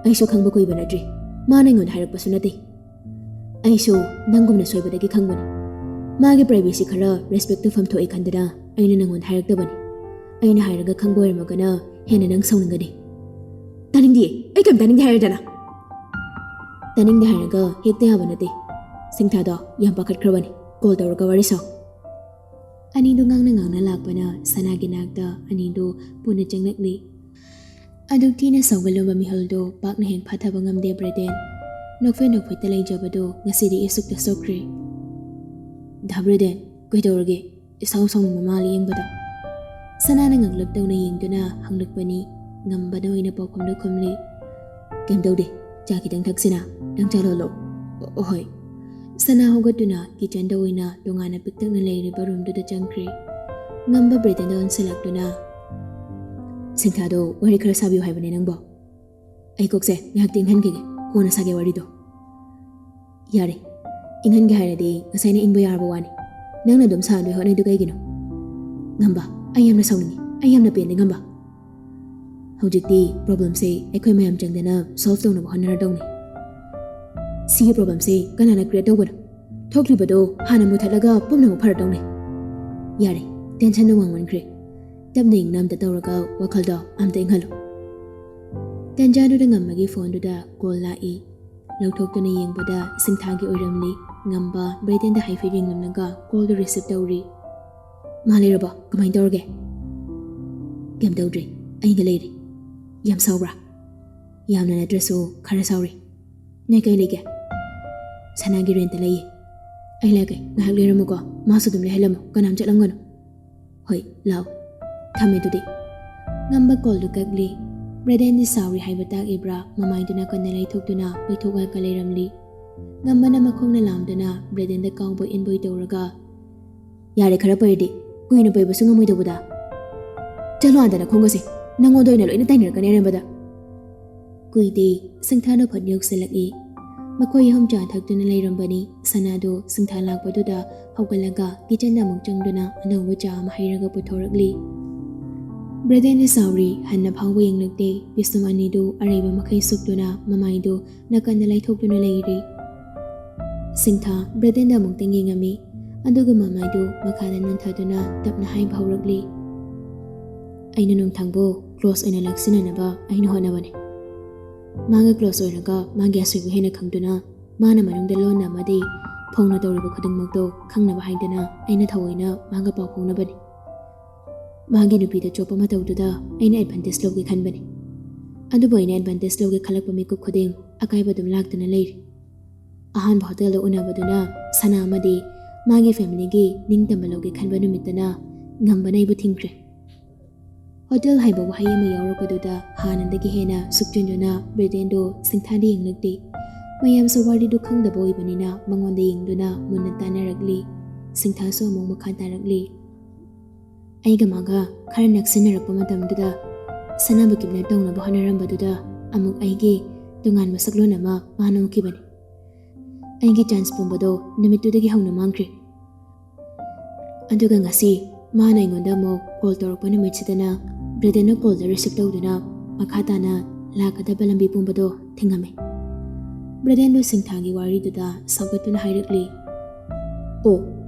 ꯑꯩꯁꯨ ꯈꯪꯕ ꯀꯨꯏꯕ ꯅꯠꯇ꯭ꯔꯤ, ꯃꯥꯅ ꯑꯩꯉꯣꯟꯗ ꯍꯥꯏꯔꯛꯄꯁꯨ ꯅꯠꯇꯦ꯫ ꯑꯩꯁꯨ ꯅꯪꯒꯨꯝꯅ ꯁꯣꯏꯕꯗꯒꯤ ꯈꯪꯕꯅꯤ꯫ ꯃꯥꯒꯤ privacy ꯈꯔ respect ꯇꯧꯐꯝ ꯊꯣꯛꯏ ꯈꯟꯗꯅ ꯑꯩꯅ ꯅꯪꯉꯣꯟꯗ ꯍꯥꯏꯔꯛꯇꯕꯅꯤ꯫ ꯑꯩꯅ ꯍꯥꯏꯔꯒ ꯈꯪꯕ ꯑꯣꯏꯔꯝꯃꯒꯅ ꯍꯦꯟꯅ ꯅꯪ ꯁꯥꯎꯅꯤꯡꯒꯅꯤ꯫ ꯇꯥꯅꯤꯡꯗꯤꯌꯦ, ꯑꯩ ꯀꯩꯝ ꯇꯥꯅꯤꯡꯗꯦ ꯍꯥꯏꯔꯗꯅ꯫ ꯇꯥꯅꯤꯡꯗꯦ ꯍꯥꯏꯔꯒ ꯍꯦꯛꯇ ꯌꯥꯕ ꯅꯠꯇꯦ꯫ ꯁꯤꯡꯊꯥꯗꯣ ꯌꯥꯝ ꯄꯥꯈꯠꯈ꯭ꯔꯕꯅꯤ꯫ Call ꯇꯧꯔꯒ ꯋꯥꯔꯤ ꯁꯥꯎ꯫ ꯑꯅꯤꯗꯨ ꯉꯥꯡꯅ ꯉꯥꯡꯅ ꯂꯥꯛꯄꯅ ꯁꯅꯥꯒꯤ ꯅꯥꯛꯇ ꯑꯅꯤꯗꯨ ꯄꯨꯟꯅ ꯆꯪꯂꯛꯂꯤ꯫ ꯑꯗꯨꯛ ꯊꯤꯅ ꯁꯧꯒꯜꯂꯨꯕ ꯃꯤꯍꯨꯜꯗꯨ ꯄꯥꯛꯅ ꯍꯦꯛ ꯐꯥꯊꯕ ꯉꯝꯗꯦ ꯕ꯭ꯔꯦꯗꯦꯟ꯫ ꯅꯣꯛꯐꯦꯠ ꯅꯣꯛꯐꯦꯠꯇ ꯂꯩꯖꯕꯗꯨ ꯉꯁꯤꯗꯤ ꯏꯁꯨꯛꯇ ꯁꯣꯛꯈ꯭ꯔꯦ꯫ ꯗꯥ ꯕ꯭ꯔꯦꯗꯦꯟ, ꯀꯩꯗꯧꯔꯒꯦ? ꯏꯁꯥꯎ ꯁꯥꯎꯅꯤꯡꯕ ꯃꯥꯜꯂꯤ ꯌꯦꯡꯕꯗ꯫ ꯁꯅꯥꯅ ꯉꯛꯂꯞ ꯇꯧꯅ ꯌꯦꯡꯗꯨꯅ ꯍꯪꯂꯛꯄꯅꯤ꯫ ꯉꯝꯕꯅ ꯑꯣꯏꯅ ꯄꯥꯎꯈꯨꯝꯗꯨ ꯈꯨꯝꯂꯤ꯫ ꯀꯩꯝ ꯇꯧꯗꯦ, ꯆꯥ ꯈꯤꯇꯪ ꯊꯛꯁꯤꯅ, ꯅꯪ ꯆꯥ ꯂꯣꯜꯂꯣ꯫ "ꯑꯣ, ꯍꯣꯏ꯫" ꯁꯅꯥ ꯍꯧꯒꯠꯇꯨꯅ kitchenꯗ ꯑꯣꯏꯅ ꯇꯣꯉꯥꯟꯅ ꯄꯤꯛꯇꯛꯅ ꯂꯩꯔꯤꯕ roomꯗꯨꯗ ꯆꯪꯈ꯭ꯔꯦ꯫ ꯉꯝꯕ ꯕ꯭ꯔꯦꯗꯦꯟꯗ ꯑꯣꯟꯁꯤꯜꯂꯛꯇꯨꯅ, "ꯁꯤꯡꯊꯥꯗꯣ ꯋꯥꯔꯤ ꯈꯔ ꯁꯥꯕꯤꯌꯨ ꯍꯥꯏꯕꯅꯦ ꯅꯪꯕꯣ꯫ ꯑꯩ ꯀꯣꯛꯁꯦ ꯉꯥꯏꯍꯥꯛꯇꯤ ꯏꯪꯍꯟꯈꯤꯒꯦ, ꯀꯣꯟꯅ ꯁꯥꯒꯦ ꯋꯥꯔꯤꯗꯣ꯫" "ꯌꯥꯔꯦ, ꯏꯪꯍꯟꯒꯦ ꯍꯥꯏꯔꯗꯤ ꯉꯁꯥꯏꯅ ꯏꯪꯕ ꯌꯥꯔꯕ ꯋꯥꯅꯤ꯫ ꯅꯪꯅ ꯑꯗꯨꯝ ꯁꯥꯍꯟꯗꯣꯏ ꯍꯣꯠꯅꯩꯗꯨ ꯀꯩꯒꯤꯅꯣ?" "ꯉꯝꯕ, ꯑꯩ ꯌꯥꯝꯅ ꯁꯥꯎꯅꯤꯡꯉꯤ, ꯑꯩ ꯌꯥꯝꯅ ꯄꯦꯟꯗꯦ ꯉꯝꯕ꯫ ꯍꯧꯖꯤꯛꯇꯤ problemꯁꯦ ꯑꯩꯈꯣꯏ ꯃꯌꯥꯝ ꯆꯪꯗꯅ solve ꯇꯧꯅꯕ ꯍꯣꯠꯅꯔꯗꯧꯅꯤ꯫ ꯁꯤꯒꯤ problemꯁꯦ ꯀꯅꯥꯅ create ꯇꯧꯕꯅꯣ? ꯊꯣꯛꯂꯤꯕꯗꯣ ꯍꯥꯟꯅ ꯃꯨꯊꯠꯂꯒ ꯄꯨꯝꯅꯃꯛ ꯐꯔꯗꯧꯅꯤ꯫ ꯌꯥꯔꯦ, tensionꯗꯣ ꯋꯥꯡꯃꯟꯈ꯭ꯔꯦ꯫ ꯇꯞꯅ ꯏꯪꯅ ꯑꯝꯇ ꯇꯧꯔꯒ ꯋꯥꯈꯜꯗꯣ ꯑꯝꯇ ꯏꯪꯍꯜꯂꯨ꯫" ꯇꯟꯖꯥꯗꯨꯗ ꯉꯝꯕꯒꯤ phoneꯗꯨꯗ call ꯂꯥꯛꯏ꯫ ꯂꯧꯊꯣꯛꯇꯨꯅ ꯌꯦꯡꯕꯗ ꯁꯤꯡꯊꯥꯒꯤ ꯑꯣꯏꯔꯝꯂꯤ꯫ ꯉꯝꯕ ꯕ꯭ꯔꯦꯗꯦꯟꯗ ꯍꯥꯏꯐꯦꯠ ꯌꯦꯡꯂꯝꯂꯒ callꯗꯨ receive ꯇꯧꯔꯤ꯫ "ꯃꯥ ꯂꯩꯔꯕꯣ? ꯀꯃꯥꯏꯅ ꯇꯧꯔꯒꯦ?" "ꯀꯩꯝ ꯇꯧꯗ꯭ꯔꯤ, ꯑꯩꯒ ꯂꯩꯔꯤ꯫" "ꯌꯥꯝ ꯁꯥꯎꯕ꯭ꯔꯥ?" "ꯌꯥꯝꯅ ꯅꯠꯇ꯭ꯔꯁꯨ ꯈꯔ ꯁꯥꯎꯔꯤ꯫" "ꯅꯣꯏ ꯀꯩ ꯂꯩꯒꯦ?" "ꯁꯅꯥꯒꯤ rentꯇ ꯂꯩꯌꯦ꯫" "ꯑꯩ ꯂꯥꯛꯀꯦ, ꯉꯥꯏꯍꯥꯛ ꯂꯩꯔꯝꯃꯨꯀꯣ, ꯃꯥꯁꯨ ꯑꯗꯨꯝ ꯂꯩꯍꯜꯂꯝꯃꯣ, ꯀꯅꯥꯝ ꯆꯠꯂꯝꯒꯅꯨ꯫" "ꯍꯣꯏ, ꯂꯥꯛꯑꯣ꯫ ꯊꯝꯃꯦ ꯑꯗꯨꯗꯤ꯫" ꯉꯝꯕ callꯗꯨ ꯀꯛꯂꯤ꯫ ꯕ꯭ꯔꯦꯗꯦꯟꯗꯤ ꯁꯥꯎꯔꯤ ꯍꯥꯏꯕ ꯇꯥꯛꯏꯕ꯭ꯔꯥ, ꯃꯃꯥꯏꯗꯨ ꯅꯥꯀꯟꯗ ꯂꯩꯊꯣꯛꯇꯨꯅ ꯀꯣꯏꯊꯣꯛꯂꯒ ꯂꯩꯔꯝꯂꯤ꯫ ꯉꯝꯕꯅ ꯃꯈꯣꯡꯅ ꯂꯥꯝꯗꯨꯅ ꯕ꯭ꯔꯦꯗꯦꯟꯗ ꯀꯥꯎꯕꯣꯏ ꯏꯟꯕꯣꯏ ꯇꯧꯔꯒ, "ꯌꯥꯔꯦ, ꯈꯔ ꯄꯩꯔꯗꯤ, ꯀꯨꯏꯅ ꯄꯩꯕꯁꯨ ꯉꯝꯃꯣꯏꯗꯧꯕꯗ꯫ ꯆꯠꯂꯣ ꯑꯥꯗ ꯅꯈꯣꯡꯒꯁꯦ, ꯅꯉꯣꯟꯗ ꯑꯣꯏꯅ ꯂꯣꯏꯅ ꯇꯥꯏꯅꯔꯛꯀꯅꯤ ꯑꯔꯦꯝꯕꯗ꯫" ꯀꯨꯏꯗꯦ, ꯁꯤꯡꯊꯥꯅ ꯐꯠ ꯌꯧꯁꯤꯜꯂꯛꯏ꯫ ꯃꯈꯣꯏ ꯑꯍꯨꯝ ꯆꯥ ꯊꯛꯇꯨꯅ ꯂꯩꯔꯝꯕꯅꯤ꯫ ꯁꯅꯥꯗꯨ ꯁꯤꯡꯊꯥ ꯂꯥꯛꯄꯗꯨꯗ ꯍꯧꯒꯠꯂꯒ kitchenꯗ ꯑꯃꯨꯛ ꯆꯪꯗꯨꯅ ꯑꯅꯧꯕ ꯆꯥ ꯑꯃ ꯍꯩꯔꯒ ꯄꯨꯊꯣꯔꯛꯂꯤ꯫ ꯕ꯭ꯔꯦꯗꯦꯟꯗꯤ ꯁꯥꯎꯔꯤ, ꯍꯟꯅ ꯐꯥꯎꯕ ꯌꯦꯡꯂꯛꯇꯦ꯫ ꯄꯤꯁꯨꯝ ꯑꯅꯤꯗꯨ ꯑꯔꯩꯕ ꯃꯈꯩ ꯁꯨꯞꯇꯨꯅ ꯃꯃꯥꯏꯗꯨ ꯅꯥꯀꯟꯗ ꯂꯩꯊꯣꯛꯇꯨꯅ ꯂꯩꯔꯤ꯫ ꯁꯤꯡꯊꯥ ꯕ꯭ꯔꯦꯗꯦꯟꯗ ꯑꯃꯨꯛꯇꯪ ꯌꯦꯡꯉꯝꯃꯤ꯫ ꯑꯗꯨꯒ ꯃꯃꯥꯏꯗꯨ ꯃꯈꯥꯗ ꯅꯣꯟꯊꯗꯨꯅ ꯇꯞꯅ ꯍꯥꯏꯕ ꯍꯧꯔꯛꯂꯤ, "ꯑꯩꯅ ꯅꯨꯡꯊꯪꯕꯨ ꯀ꯭ꯂꯣꯁ ꯑꯣꯏꯅ ꯂꯥꯛꯁꯤꯟꯅꯅꯕ ꯑꯩꯅ ꯍꯣꯠꯅꯕꯅꯤ꯫ ꯃꯥꯒ ꯀ꯭ꯂꯣꯁ ꯑꯣꯏꯔꯒ ꯃꯥꯒꯤ ꯑꯁꯣꯏꯕ ꯍꯦꯟꯅ ꯈꯪꯗꯨꯅ, ꯃꯥꯅ ꯃꯅꯨꯡꯗ ꯂꯣꯟꯅ ꯑꯃꯗꯤ ꯐꯣꯡꯅ ꯇꯧꯔꯤꯕ ꯈꯨꯗꯤꯡꯃꯛꯇꯣ ꯈꯪꯅꯕ ꯍꯥꯏꯗꯅ ꯑꯩꯅ ꯊꯑꯣꯏꯅ ꯃꯥꯒ ꯄꯥꯎ ꯐꯥꯎꯅꯕꯅꯤ꯫ ꯃꯥꯒꯤ ꯅꯨꯄꯤꯗ ꯆꯣꯞꯄ ꯃꯇꯧꯗꯨꯗ ꯑꯩꯅ ꯑꯦꯗꯚꯥꯟꯇꯦꯖ ꯂꯧꯒꯦ ꯈꯟꯕꯅꯤ꯫ ꯑꯗꯨꯕꯨ ꯑꯩꯅ ꯑꯦꯗꯚꯥꯟꯇꯦꯖ ꯂꯧꯒꯦ ꯈꯜꯂꯛꯄ ꯃꯤꯀꯨꯞ ꯈꯨꯗꯤꯡ ꯑꯀꯥꯏꯕ ꯑꯗꯨꯝ ꯂꯥꯛꯇꯨꯅ ꯂꯩꯔꯤ꯫ ꯑꯍꯥꯟꯕ ꯍꯣꯇꯦꯜꯗ ꯎꯅꯕꯗꯨꯅ ꯁꯅꯥ ꯑꯃꯗꯤ ꯃꯥꯒꯤ ꯐꯦꯃꯤꯂꯤꯒꯤ ꯅꯤꯡꯇꯝꯕ ꯂꯧꯒꯦ ꯈꯟꯕ ꯅꯨꯃꯤꯠꯇꯅ ꯉꯝꯕꯅ ꯑꯩꯕꯨ ꯊꯤꯡꯈ꯭ꯔꯦ꯫ ꯍꯣꯇꯦꯜ ꯍꯥꯏꯕ ꯋꯥꯍꯩ ꯑꯃ ꯌꯥꯎꯔꯛꯄꯗꯨꯗ ꯍꯥꯟꯅꯗꯒꯤ ꯍꯦꯟꯅ ꯁꯨꯛꯆꯤꯟꯗꯨꯅ ꯕ꯭ꯔꯦꯗꯦꯟꯗꯣ ꯁꯤꯡꯊꯥꯗ ꯌꯦꯡꯂꯛꯇꯦ꯫ ꯃꯌꯥꯝꯁꯨ ꯋꯥꯔꯤꯗꯨ ꯈꯪꯗꯕ ꯑꯣꯏꯕꯅꯤꯅ ꯃꯉꯣꯟꯗ ꯌꯦꯡꯗꯨꯅ ꯃꯨꯟꯅ ꯇꯥꯟꯅꯔꯛꯂꯤ꯫ ꯁꯤꯡꯊꯥꯁꯨ ꯑꯃꯨꯛ ꯃꯈꯥ ꯇꯥꯔꯛꯂꯤ, "ꯑꯩꯒ ꯃꯥꯒ ꯈꯔ ꯅꯛꯁꯤꯟꯅꯔꯛꯄ ꯃꯇꯝꯗꯨꯗ ꯁꯅꯥꯕꯨ ꯀꯤꯞꯅꯦꯞ ꯇꯧꯅꯕ ꯍꯣꯠꯅꯔꯝꯕꯗꯨꯗ ꯑꯃꯨꯛ ꯑꯩꯒꯤ ꯇꯣꯉꯥꯟꯕ ꯁꯛꯂꯣꯟ ꯑꯃ ꯃꯥꯅ ꯎꯈꯤꯕꯅꯤ꯫ ꯑꯩꯒꯤ ꯆꯥꯟꯁ ꯄꯨꯝꯕꯗꯣ ꯅꯨꯃꯤꯠꯇꯨꯗꯒꯤ ꯍꯧꯅ ꯃꯥꯡꯈ꯭ꯔꯦ꯫ ꯑꯗꯨꯒ ꯉꯁꯤ ꯃꯥꯅ ꯑꯩꯉꯣꯟꯗ ꯑꯃꯨꯛ ꯀꯣꯜ ꯇꯧꯔꯛꯄ ꯅꯨꯃꯤꯠꯁꯤꯗꯅ ꯕ꯭ꯔꯦꯗꯦꯟꯅ ꯀꯣꯜꯗ ꯔꯤꯁꯤꯞ ꯇꯧꯗꯨꯅ ꯃꯈꯥ ꯇꯥꯅ ꯂꯥꯛꯀꯗꯕ ꯂꯝꯕꯤ ꯄꯨꯝꯕꯗꯣ ꯊꯤꯡꯉꯝꯃꯦ꯫" ꯕ꯭ꯔꯦꯗꯦꯟꯗꯣ ꯁꯤꯡꯊꯥꯒꯤ ꯋꯥꯔꯤꯗꯨꯗ ꯁꯥꯎꯒꯠꯇꯨꯅ ꯍꯥꯏꯔꯛꯂꯤ, "ꯑꯣ,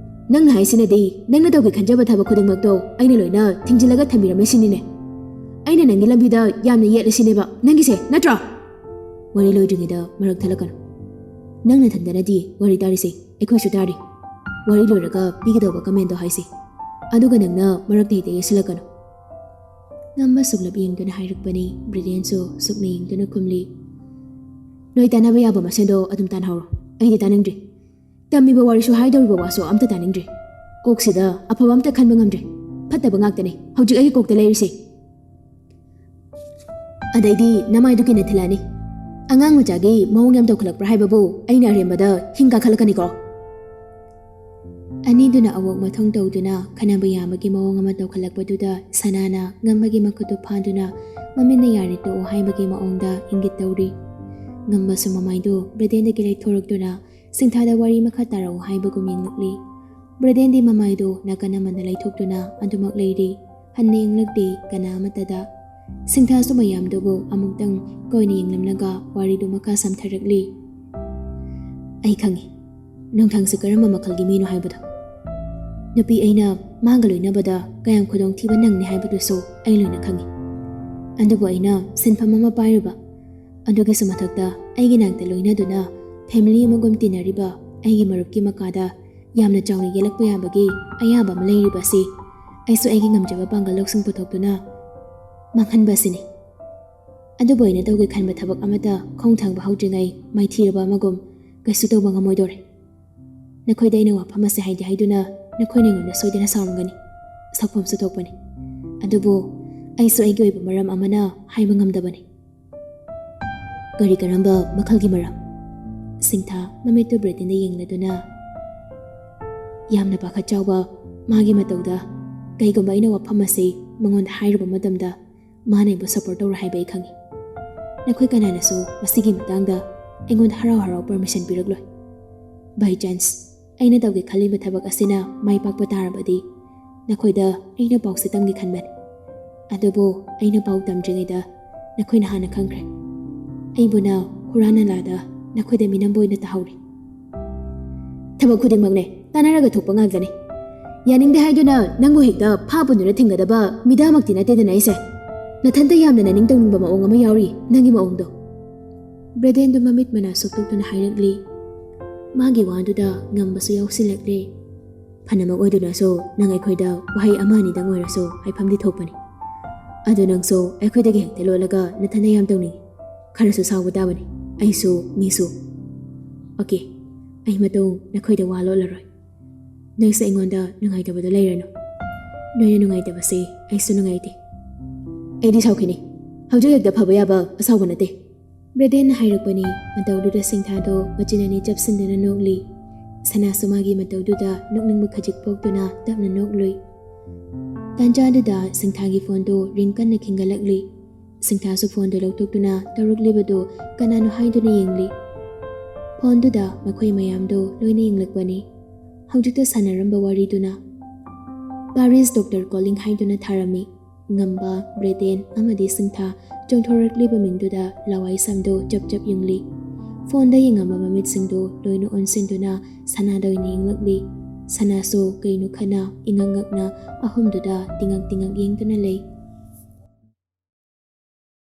ꯅꯪꯅ ꯍꯥꯏꯁꯤꯅꯗꯤ ꯅꯪꯅ ꯇꯧꯒꯦ ꯈꯟꯖꯕ ꯊꯕꯛ ꯈꯨꯗꯤꯡꯃꯛꯇꯣ ꯑꯩꯅ ꯂꯣꯏꯅ ꯊꯤꯡꯖꯤꯜꯂꯒ ꯊꯝꯕꯤꯔꯝꯃꯦ ꯁꯤꯅꯤꯅꯦ꯫ ꯑꯩꯅ ꯅꯪꯒꯤ ꯂꯝꯕꯤꯗ ꯌꯥꯝꯅ ꯌꯦꯠꯂꯦ ꯁꯤꯅꯦꯕ ꯅꯪꯒꯤꯁꯦ, ꯅꯠꯇ꯭ꯔꯣ?" "ꯋꯥꯔꯤ ꯂꯣꯏꯗ꯭ꯔꯤꯉꯩꯗ ꯃꯔꯛ ꯊꯠꯂꯛꯀꯅꯨ꯫ ꯅꯪ ꯅꯊꯟꯗꯅꯗꯤ ꯋꯥꯔꯤ ꯇꯥꯔꯤꯁꯦ, ꯑꯩꯈꯣꯏꯁꯨ ꯇꯥꯔꯤ꯫ ꯋꯥꯔꯤ ꯂꯣꯏꯔꯒ ꯄꯤꯒꯗꯧꯕ ꯀꯃꯦꯟꯗꯣ ꯍꯥꯏꯁꯦ꯫ ꯑꯗꯨꯒ ꯅꯪꯅ ꯃꯔꯛꯇ ꯍꯦꯛꯇ ꯌꯦꯠꯁꯤꯜꯂꯛꯀꯅꯨ꯫" ꯉꯝꯕ ꯁꯨꯛꯂꯞ ꯌꯦꯡꯗꯨꯅ ꯍꯥꯏꯔꯛꯄꯅꯤ꯫ ꯕ꯭ꯔꯤꯗꯦꯟꯁꯨ ꯁꯨꯛꯅ ꯌꯦꯡꯗꯨꯅ ꯈꯨꯝꯂꯤ, "ꯅꯣꯏ ꯇꯥꯟꯅꯕ ꯌꯥꯕ ꯃꯁꯦꯟꯗꯣ ꯑꯗꯨꯝ ꯇꯥꯟꯅꯍꯧꯔꯣ꯫ ꯑꯩꯗꯤ ꯇꯥꯅꯤꯡꯗ꯭ꯔꯤ꯫ ꯇꯝꯃꯤꯕ ꯋꯥꯔꯤꯁꯨ ꯍꯥꯏꯗꯧꯔꯤꯕ ꯋꯥꯁꯨ ꯑꯝꯇ ꯇꯥꯅꯤꯡꯗ꯭ꯔꯤ꯫ ꯀꯣꯛꯁꯤꯗ ꯑꯐꯕ ꯑꯝꯇ ꯈꯟꯕ ꯉꯝꯗ꯭ꯔꯦ꯫ ꯐꯠꯇꯕ ꯉꯥꯛꯇꯅꯦ ꯍꯧꯖꯤꯛ ꯑꯩꯒꯤ ꯀꯣꯛꯇ ꯂꯩꯔꯤꯁꯦ꯫ ꯑꯗꯩꯗꯤ ꯅꯃꯥꯏꯗꯨ ꯀꯤꯟꯅ ꯊꯤꯜꯂꯛꯑꯅꯤ꯫ ꯑꯉꯥꯡ ꯃꯆꯥꯒꯤ ꯃꯑꯣꯡ ꯌꯥꯝ ꯇꯧꯈꯠꯂꯛꯄ꯭ꯔꯥ ꯍꯥꯏꯕꯕꯨ ꯑꯩꯅ ꯑꯔꯦꯝꯕꯗ ꯍꯤꯡ ꯀꯥꯈꯠꯂꯛꯀꯅꯤꯀꯣ꯫" ꯑꯅꯤꯗꯨꯅ ꯑꯋꯣꯛ ꯃꯊꯣꯡ ꯇꯧꯗꯨꯅ ꯈꯟꯅꯕ ꯌꯥꯕꯒꯤ ꯃꯑꯣꯡ ꯑꯃ ꯇꯧꯈꯠꯂꯛꯄꯗꯨꯗ ꯁꯅꯥꯅ ꯉꯝꯕꯒꯤ ꯃꯈꯨꯠꯇꯨ ꯐꯥꯗꯨꯅ ꯃꯃꯤꯠꯅ ꯌꯥꯔꯦ ꯇꯣꯛꯑꯣ ꯍꯥꯏꯕꯒꯤ ꯃꯑꯣꯡꯗ ꯏꯪꯒꯤꯠ ꯇꯧꯔꯤ꯫ ꯉꯝꯕꯁꯨ ꯃꯃꯥꯏꯗꯨ ꯕ꯭ꯔꯦꯗꯦꯟꯗꯒꯤ ꯂꯩꯊꯣꯔꯛꯇꯨꯅ ꯁꯤꯡꯊꯥꯗ ꯋꯥꯔꯤ ꯃꯈꯥ ꯇꯥꯔꯛꯎ ꯍꯥꯏꯕꯒꯨꯝ ꯌꯦꯡꯂꯛꯂꯤ꯫ ꯕ꯭ꯔꯦꯗꯦꯟꯗꯤ ꯃꯃꯥꯏꯗꯨ ꯅꯥꯀꯟ ꯑꯃꯗ ꯂꯩꯊꯣꯛꯇꯨꯅ ꯑꯗꯨꯃꯛ ꯂꯩꯔꯤ꯫ ꯍꯟꯅ ꯌꯦꯡꯂꯛꯇꯦ ꯀꯅꯥ ꯑꯃꯠꯇꯗ꯫ ꯁꯤꯡꯊꯥꯁꯨ ꯃꯌꯥꯝꯗꯨꯕꯨ ꯑꯃꯨꯛꯇꯪ ꯀꯣꯏꯅ ꯌꯦꯡꯂꯝꯂꯒ ꯋꯥꯔꯤꯗꯨ ꯃꯈꯥ ꯁꯝꯊꯔꯛꯂꯤ꯫ "ꯑꯩ ꯈꯪꯏ, ꯅꯨꯡꯊꯪꯁꯦ ꯀꯔꯝꯕ ꯃꯈꯜꯒꯤ ꯃꯤꯅꯣ ꯍꯥꯏꯕꯗꯣ꯫ ꯅꯨꯄꯤ ꯑꯩꯅ ꯃꯥꯒ ꯂꯣꯏꯅꯕꯗ ꯀꯌꯥꯝ ꯈꯨꯗꯣꯡꯊꯤꯕ ꯅꯪꯅꯤ ꯍꯥꯏꯕꯗꯨꯁꯨ ꯑꯩ ꯂꯣꯏꯅ ꯈꯪꯉꯤ꯫ ꯑꯗꯨꯕꯨ ꯑꯩꯅ ꯁꯤꯟꯐꯝ ꯑꯃ ꯄꯥꯏꯔꯨꯕ, ꯑꯗꯨꯒꯤꯁꯨ ꯃꯊꯛꯇ ꯑꯩꯒꯤ ꯅꯥꯛꯇ ꯂꯣꯏꯅꯗꯨꯅ ꯐꯦꯃꯤꯂꯤ ꯑꯃꯒꯨꯝ ꯇꯤꯟꯅꯔꯤꯕ ꯑꯩꯒꯤ ꯃꯔꯨꯞꯀꯤ ꯃꯀꯥꯗ ꯌꯥꯝꯅ ꯆꯥꯎꯅ ꯌꯦꯜꯂꯛꯄ ꯌꯥꯕꯒꯤ ꯑꯌꯥꯕ ꯑꯃ ꯂꯩꯔꯤꯕ ꯑꯁꯤ ꯑꯩꯁꯨ ꯑꯩꯒꯤ ꯉꯝꯖꯕ ꯄꯥꯡꯒꯜ ꯂꯧꯁꯤꯡ ꯄꯨꯊꯣꯛꯇꯨꯅ ꯃꯥꯡꯍꯟꯕ ꯑꯁꯤꯅꯤ꯫ ꯑꯗꯨꯕꯨ ꯑꯩꯅ ꯇꯧꯒꯦ ꯈꯟꯕ ꯊꯕꯛ ꯑꯃꯠꯇ ꯈꯣꯡ ꯊꯥꯡꯕ ꯍꯧꯗ꯭ꯔꯤꯉꯩ ꯃꯥꯏꯊꯤꯔꯕ ꯑꯃꯒꯨꯝ ꯀꯩꯁꯨ ꯇꯧꯕ ꯉꯝꯃꯣꯏꯗꯧꯔꯦ꯫ ꯅꯈꯣꯏꯗ ꯑꯩꯅ ꯋꯥꯐꯝ ꯑꯁꯤ ꯍꯥꯏꯗꯤ ꯍꯥꯏꯗꯨꯅ ꯅꯈꯣꯏꯅ ꯑꯩꯉꯣꯟꯗ ꯁꯣꯏꯗꯅ ꯁꯥꯎꯔꯝꯒꯅꯤ꯫ ꯁꯥꯎꯐꯝꯁꯨ ꯊꯣꯛꯄꯅꯤ꯫ ꯑꯗꯨꯕꯨ ꯑꯩꯁꯨ ꯑꯩꯒꯤ ꯑꯣꯏꯕ ꯃꯔꯝ ꯑꯃꯅ ꯍꯥꯏꯕ ꯉꯝꯗꯕꯅꯤ꯫ ꯀꯔꯤ ꯀꯔꯝꯕ ꯃꯈꯜꯒꯤ ꯃꯔꯝ? ꯁꯤꯡꯊꯥ ꯃꯃꯤꯠꯇꯨ ꯕ꯭ꯔꯦꯗꯦꯟꯗ ꯌꯦꯡꯂꯗꯨꯅ ꯌꯥꯝꯅ ꯄꯥꯈꯠ ꯆꯥꯎꯕ ꯃꯥꯒꯤ ꯃꯇꯧꯗ, ꯀꯩꯒꯨꯝꯕ ꯑꯩꯅ ꯋꯥꯐꯝ ꯑꯁꯤ ꯃꯉꯣꯟꯗ ꯍꯥꯏꯔꯨꯕ ꯃꯇꯝꯗ ꯃꯥꯅ ꯑꯩꯕꯨ ꯁꯄꯣꯔꯠ ꯇꯧꯔꯣꯏ ꯍꯥꯏꯕ ꯑꯩ ꯈꯪꯏ꯫ ꯅꯈꯣꯏ ꯀꯅꯥꯅꯁꯨ ꯃꯁꯤꯒꯤ ꯃꯇꯥꯡꯗ ꯑꯩꯉꯣꯟꯗ ꯍꯔꯥꯎ ꯍꯔꯥꯎ ꯄꯔꯃꯤꯁꯟ ꯄꯤꯔꯛꯂꯣꯏ꯫ ꯕꯥꯏ ꯆꯥꯟꯁ ꯑꯩꯅ ꯇꯧꯒꯦ ꯈꯜꯂꯤꯕ ꯊꯕꯛ ꯑꯁꯤꯅ ꯃꯥꯏ ꯄꯥꯛꯄ ꯇꯥꯔꯕꯗꯤ ꯅꯈꯣꯏꯗ ꯑꯩꯅ ꯄꯥꯎꯁꯦ ꯇꯝꯒꯦ ꯈꯟꯕꯅꯤ꯫ ꯑꯗꯨꯕꯨ ꯑꯩꯅ ꯄꯥꯎ ꯇꯝꯗ꯭ꯔꯤꯉꯩꯗ ꯅꯈꯣꯏꯅ ꯍꯥꯟꯅ ꯈꯪꯈ꯭ꯔꯦ꯫ ꯑꯩꯕꯨꯅ ꯍꯨꯔꯥꯟ ꯅꯂꯥꯗ ꯅꯈꯣꯏꯗ ꯃꯤꯅꯝꯕ ꯑꯣꯏꯅ ꯇꯥꯍꯧꯔꯦ꯫ ꯊꯕꯛ ꯈꯨꯗꯤꯡꯃꯛꯅꯦ ꯇꯥꯟꯅꯔꯒ ꯊꯣꯛꯄ ꯉꯥꯛꯇꯅꯤ꯫ ꯌꯥꯅꯤꯡꯗꯦ ꯍꯥꯏꯗꯨꯅ ꯅꯪꯕꯨ ꯍꯦꯛꯇ ꯐꯥ ꯄꯨꯟꯗꯨꯅ ꯊꯤꯡꯒꯗꯕ ꯃꯤꯗꯥꯃꯛꯇꯤ ꯅꯠꯇꯦꯗꯅ ꯑꯩꯁꯦ꯫ ꯅꯊꯟꯇ ꯌꯥꯝꯅ ꯅꯅꯤꯡ ꯇꯧꯅꯤꯡꯕ ꯃꯑꯣꯡ ꯑꯃ ꯌꯥꯎꯔꯤ ꯅꯪꯒꯤ ꯃꯑꯣꯡꯗꯣ꯫ ꯕ꯭ꯔꯦꯗꯦꯟꯗꯨ ꯃꯃꯤꯠ ꯃꯅꯥ ꯁꯨꯛꯇꯣꯛꯇꯨꯅ ꯍꯥꯏꯔꯛꯂꯤ꯫ ꯃꯥꯒꯤ ꯋꯥꯗꯨꯗ ꯉꯝꯕꯁꯨ ꯌꯥꯎꯁꯤꯜꯂꯛꯂꯦ꯫ ꯐꯅꯃꯛ ꯑꯣꯏꯗꯨꯅꯁꯨ ꯅꯪ ꯑꯩꯈꯣꯏꯗ ꯋꯥꯍꯩ ꯑꯃ ꯑꯅꯤꯗꯪ ꯑꯣꯏꯔꯁꯨ ꯍꯥꯏꯐꯝꯗꯤ ꯊꯣꯛꯄꯅꯤ꯫ ꯑꯗꯨ ꯅꯪꯁꯨ ꯑꯩꯈꯣꯏꯗꯒꯤ ꯍꯦꯛꯇ ꯂꯣꯠꯂꯒ ꯅꯊꯟꯗ ꯌꯥꯝ ꯇꯧꯅꯤꯡꯉꯤ꯫ ꯈꯔꯁꯨ ꯁꯥꯎꯕ ꯇꯥꯕꯅꯤ꯫ ꯑꯩꯁꯨ ꯃꯤꯁꯨ꯫ ꯑꯣꯀꯦ, ꯑꯩ ꯃꯇꯨꯡ ꯅꯈꯣꯏꯗ ꯋꯥ ꯂꯣꯠꯂꯔꯣꯏ꯫ ꯅꯪꯁꯨ ꯑꯩꯉꯣꯟꯗ ꯅꯨꯡꯉꯥꯏꯇꯕꯗꯣ ꯂꯩꯔꯅꯨ꯫ ꯅꯣꯏꯅ ꯅꯨꯡꯉꯥꯏꯇꯕꯁꯦ ꯑꯩꯁꯨ ꯅꯨꯡꯉꯥꯏꯇꯦ꯫ ꯑꯩꯗꯤ ꯁꯥꯎꯈꯤꯅꯤ꯫ ꯍꯧꯖꯤꯛ ꯍꯦꯛꯇ ꯐꯕ ꯌꯥꯕ ꯑꯁꯥꯎꯕ ꯅꯠꯇꯦ꯫ ꯕ꯭ꯔꯦꯗꯦꯟꯅ ꯍꯥꯏꯔꯛꯄꯅꯤ꯫ ꯃꯇꯧꯗꯨꯗ ꯁꯤꯡꯊꯥꯗꯣ ꯃꯆꯤꯟ ꯑꯅꯤ ꯆꯞꯁꯤꯟꯗꯨꯅ ꯅꯣꯛꯂꯤ꯫ ꯁꯅꯥꯁꯨ ꯃꯥꯒꯤ ꯃꯇꯧꯗꯨꯗ ꯅꯣꯛꯅꯤꯡꯕ ꯈꯖꯤꯛ ꯄꯣꯛꯇꯨꯅ ꯇꯞꯅ ꯅꯣꯛꯂꯨꯏ꯫ ꯇꯥꯟꯖꯥꯗꯨꯗ ꯁꯤꯡꯊꯥꯒꯤ ꯐꯣꯟꯗꯣ ꯔꯤꯡ ꯀꯟꯅ ꯈꯤꯡꯒꯠꯂꯛꯂꯤ꯫ ꯁꯤꯡꯊꯥꯁꯨ ꯐꯣꯟꯗꯣ ꯂꯧꯊꯣꯛꯇꯨꯅ ꯇꯧꯔꯛꯂꯤꯕꯗꯨ ꯀꯅꯥꯅꯣ ꯍꯥꯏꯗꯨꯅ ꯌꯦꯡꯂꯤ꯫ ꯐꯣꯟꯗꯨꯗ ꯃꯈꯣꯏ ꯃꯌꯥꯝꯗꯣ ꯂꯣꯏꯅ ꯌꯦꯡꯂꯛꯄꯅꯤ꯫ ꯍꯧꯖꯤꯛꯇ ꯁꯥꯟꯅꯔꯝꯕ ꯋꯥꯔꯤꯗꯨꯅ ꯄꯥꯔꯤꯁ ꯗꯣꯛꯇꯔ ꯀꯣꯂꯤꯡ ꯍꯥꯏꯗꯨꯅ ꯊꯥꯔꯝꯃꯤ꯫ ꯉꯝꯕ, ꯕ꯭ꯔꯦꯗꯦꯟ ꯑꯃꯗꯤ ꯁꯤꯡꯊꯥ ꯆꯣꯡꯊꯣꯔꯛꯂꯤꯕ ꯃꯤꯡꯗꯨꯗ ꯂꯋꯥꯏ ꯁꯝꯗꯨ ꯆꯞ ꯆꯞ ꯌꯨꯡꯂꯤ꯫ ꯐꯣꯟꯗ ꯌꯦꯡꯉꯝꯕ ꯃꯃꯤꯠꯁꯤꯡꯗꯨ ꯂꯣꯏꯅ ꯑꯣꯟꯁꯤꯟꯗꯨꯅ ꯁꯅꯥꯗ ꯑꯣꯏꯅ ꯌꯦꯡꯂꯛꯂꯤ꯫ ꯁꯅꯥꯁꯨ ꯀꯩꯅꯣ ꯈꯟꯅ ꯏꯉꯛ ꯉꯛꯅ ꯑꯍꯨꯝꯗꯨꯗ ꯇꯤꯉꯛ ꯇꯤꯉꯛ ꯌꯦꯡꯗꯨꯅ ꯂꯩ꯫